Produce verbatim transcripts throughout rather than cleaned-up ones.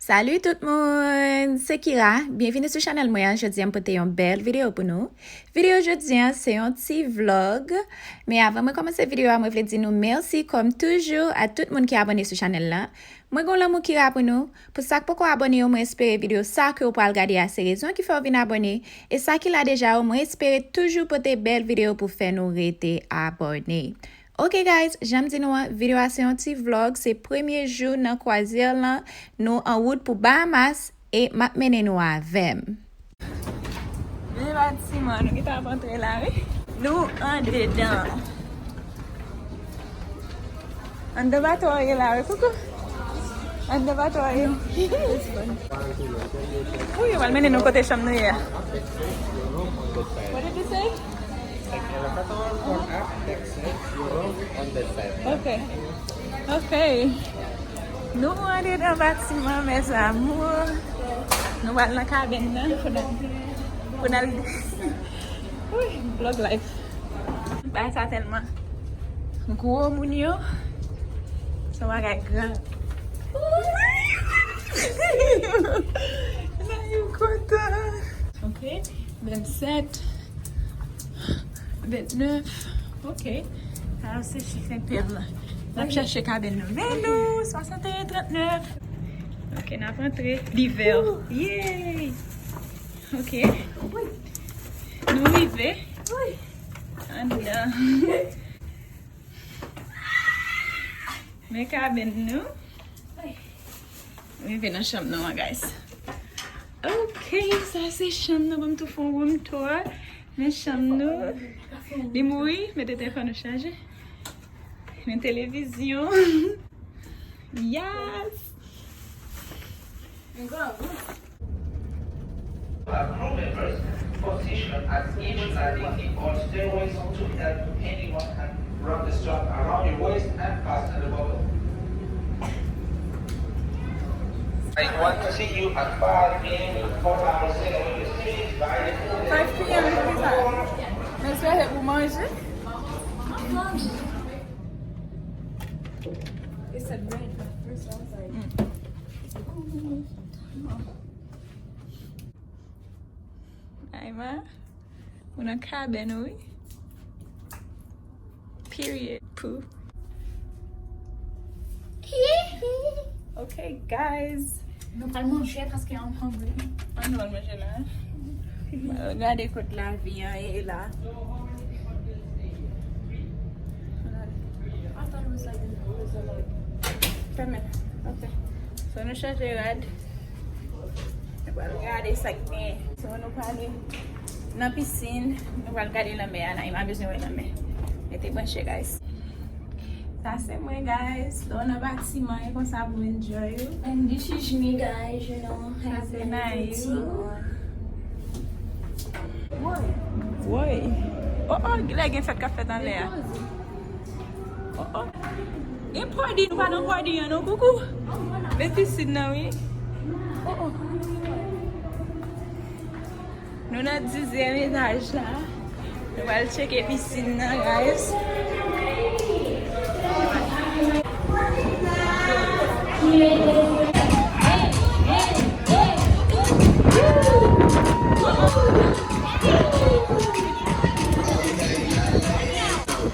Salut tout moun, se Kira. Byenvini sou chanèl mwen an. Jodi a m pote yon bèl videyo pou nou. Videyo jodi a se yon ti vlog. Men avan mwen kòmanse videyo a, mwen vle di nou mèsi kòm toujou a tout moun ki abòne sou chanèl la. Mwen gen yon lanmou Kira pou nou. Pou sa k poko abòne yo, mwen espere videyo sa ke w pral gade a se rezon ki fè w vin abòne. E sa ki la deja yo, mwen espere toujou pote bèl videyo pou fè nou rete abòne. Ok guys, jan m di nou an, videyo a se yon ti vlog, se premye jou nan kwazyè lan, nou an wout pou Bahamas e m ap mennen nou avè m. Men batiman, nou gentan ap antre la wi. Nou andedan. Anndan bato a ye la wi, koukou. Anndan bato a ye. Wi, yo pral mennen nou kote chanm nou ye a. What did you say? Like elevator for up, next six euro on this side. Ok. Ok. Nou andedan batiman, mes amours. Nou pral nan kabenn nan pou n al, pou n al. Wi, vlog life. Bagay sa tèlman gwo, moun yo. Se yon bagay gran. Nan yo kontan. Ok, vennsèt, vennèf. Ok. Sa se chif enpè la. N ap chache kabenn nou. Venn nou, swasanteyen trannèf. Ok, n ap antre. Livè. Yay! Ok. Nou rive. Anndan. Men kabenn nou. Rive nan chanm nou an, guys. Ok, sa se chanm nou. Ban m tou fè yon room tour. Men chanm nou. Li mouri, mete telefòn nou chaje. Men televizyon. Yes! Have crew members positioned at each landing in all stairways to help anyone can run the strap around your waist and fasten the buckle. I want to see you at five p m for our ceremony received by the crew. Five p m pou kisa? Men se pou manje? It said red at first, I was like, Naima, ou nan kabann ou wi. Period. Pou. Ok, guys. Nou pral manje paske I'm hungry. Ann nou al manje la. Gade kot lavi an ye la. I thought it was like, it was like, fèmen. Ok. So nou chanje rad. Nou pral gade sa k gen. So nou prale nan pisin. Nou pral gade lanmè a. Naima bezwen wè lanmè. Rete branche, guys. Sa se mwen, guys. Lè w nan batiman, e konsa pou enjoy ou. And this is me, guys, you know. Sa se Naïm. Woy. Oh, oh, lè gen fèt k ap fèt anlè a. Oh, oh. Gen party, nou pa nan party an non, koukou. Men pisin nan, wi. Oh, oh. Nou nan dizyèm etaj la. Nou pral tcheke pisin nan, guys.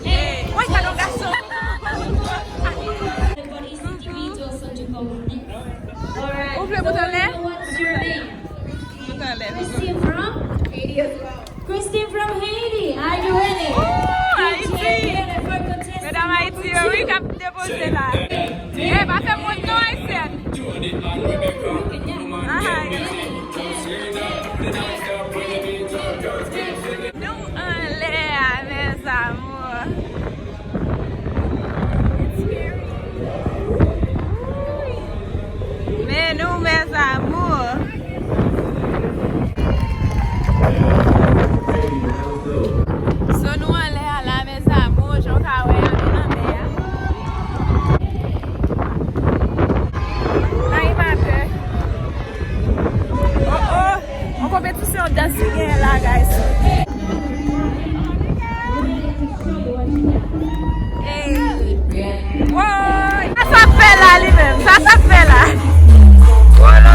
Hey, wè sa non gason. Ou vle bout anlè? Bout anlè. Christine from Haiti. Are you ready? Ooh, Haiti. Medam Ayiti yo, wi, k ap depoze la. Eh, pa fè m wont non, Ayisyèn. Aha. Nou anlè a, mes amours. Men nou, mes amours. So nou anlè a la, mes amours, jan w ka wè a, nou nan mè a. Naima pè. Oh, oh. Yon konpetisyon dans ki genyen la, guys. Hey. Woy! Sa sa fè la li menm? Sa sa fè la? Wolo!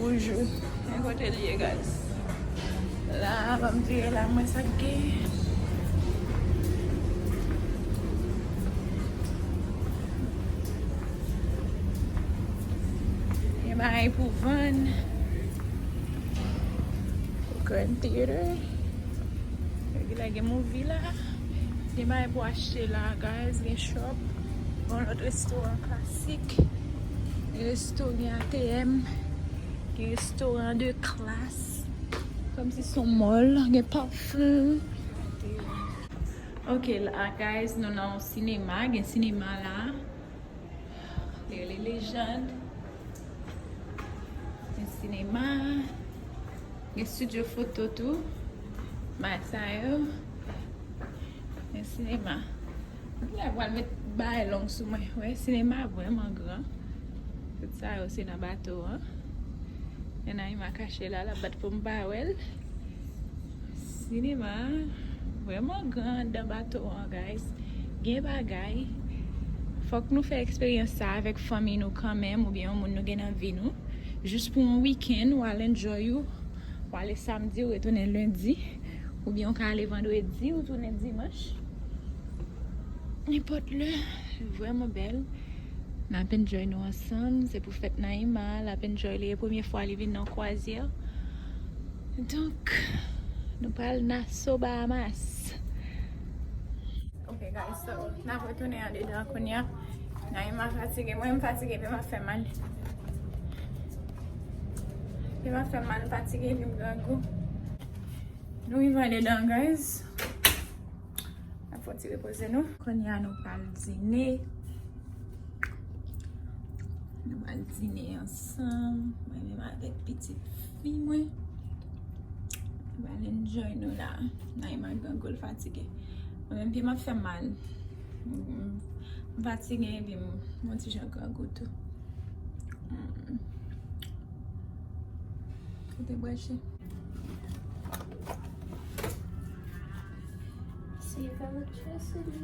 Toujou. Men kote l ye, guys. La, ban m vire la, mwen sa k gen. Gen bagay pou vann. Grand Theater. Gen la, gen movie la. Gen bagay pou achte la, guys. Gen shop. Gen lòt restoran klasik. Gen resto, gen A T M. Gen restoran de klas. Kòmsi se yon mall. Gen pafim. Ok, la, guys, nou nan yon sinema. Gen sinema la. Lè li lejann. Gen sinema. Gen estidyo foto tou. Bagay sa yo. Gen sinema. Mwen pral met bagay long sou mwen. Wè, sinema vrèman gran. Tout sa yo se nan bato an. Gen Naïma kache la, l ap bat pou m pa wè l. Sinema vrèman gran anndan bato an, guys. Gen bagay. Fòk nou fè eksperyans sa avèk fanmi nou kanmenm, oubyen yon moun nou gen nan vi nou. Jis pou yon weekend, w al enjoy ou. W ale samdi, ou retounen lendi. Oubyen ou ka ale vandredi, ou tounen dimanch. Nenpòt lè, vrèman bèl. N ap enjoy nou ansanm. Se pou fèt Naïma, l ap enjoy li. E premye fwa li vin nan kwazyè. Donk, nou pral Nassau, Bahamas. Ok, guys, so, n ap retounen andedan kounye a. Naïma fatige, mwen m fatige, pye m ap fè mal. Pye m ap fè mal, m fatige, epi m grangou. Nou rive andedan, guys. N ap fè yon ti repoze nou. Kounye a nou pral dine. Nou pral dine ansanm. Mwen menm avèk pitit fi mwen. Nou pral enjoy nou la. Naïma grangou, l fatige. Mwen menm pye m ap fè mal. M, m fatige epi m yon ti jan grangou tou. Mm. Kote branche? Save electricity.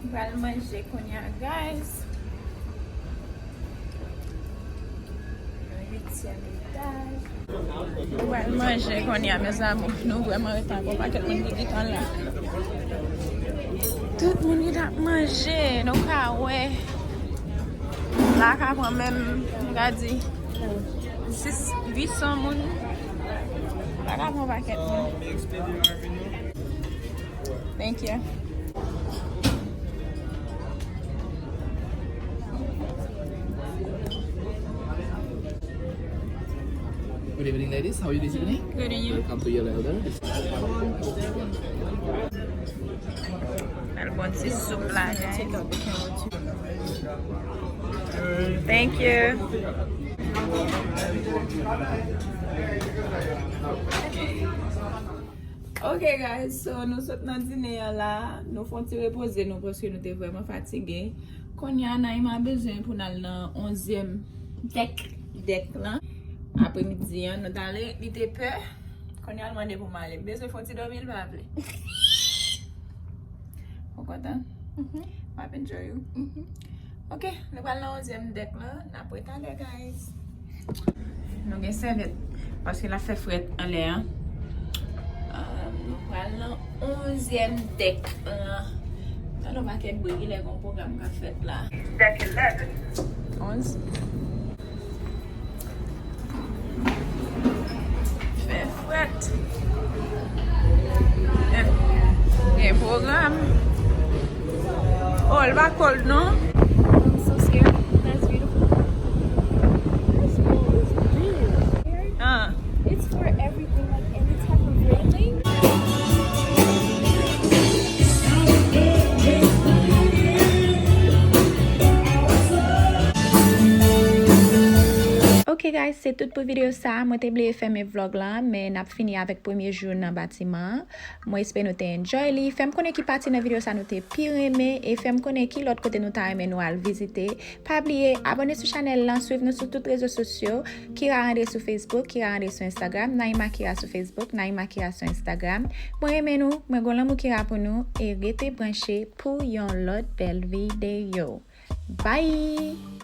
M pral manje kounye a, guys. Uityèm etaj. M pral manje kounye a, mezanmi. Nou vrèman rete ankò. Pakèt moun ki gentan la. Tout moun ki t ap manje, nou ka wè. La ka pran menm, m ka di, sis, uit san moun. La ka pran pakèt moun. Thank you. Good evening, ladies. How are you this evening? Good, and you? Welcome to Yellow Elder. Al bon ti soup la, guys. Thank you. Ok, guys, so nou sot nan dine an la. Nou fè yon ti repoze nou paske nou te vrèman fatige. Kounye a, Naïma bezwen pou n al nan onzyèm dèk, dèk lan. Apremidi an, nou t ale, li te pè. Kounye a, l mande pou m ale. M bezwen fè yon ti dòmi, l pa vle. Ou kontan? Mhm. M ap enjoy ou. Mhm. Ok, nou pral nan onzyèm dèk lan. N ap retalè, guys. Nou gen sèvyèt, paske l ap fè frèt anlè a. Ah, nou pral nan onzyèm dèk lan. Tande yon pakèt bri, genlè gen yon pwogram k ap fèt la. Deck eleven. Onz. Fè frèt. Eh, gen pwogram. Oh, li pa cold, non? I'm so scared. That's beautiful. This bowl is big. Ah. It's for everything, like any type of railing. Ok, guys, se tout pou videyo sa. Mwen te bliye fèmen vlòg la, men n ap fini avèk premye jou nan batiman an. Mwen espere nou te enjoy li. Fè m konnen ki pati nan videyo sa nou te pi renmen e fè m konnen ki lòt kote nou ta renmen nou al vizite. Pa bliye abòne sou chanèl lan, swiv nou sou tout rezo sosyo, Kira André sou Facebook, Kira André sou Instagram, Naïma Kira sou Facebook, Naïma Kira sou Instagram. Mwen renmen nou, mwen gon lanmou Kira pou nou, e rete branche pou yon lòt bèl videyo. Bye!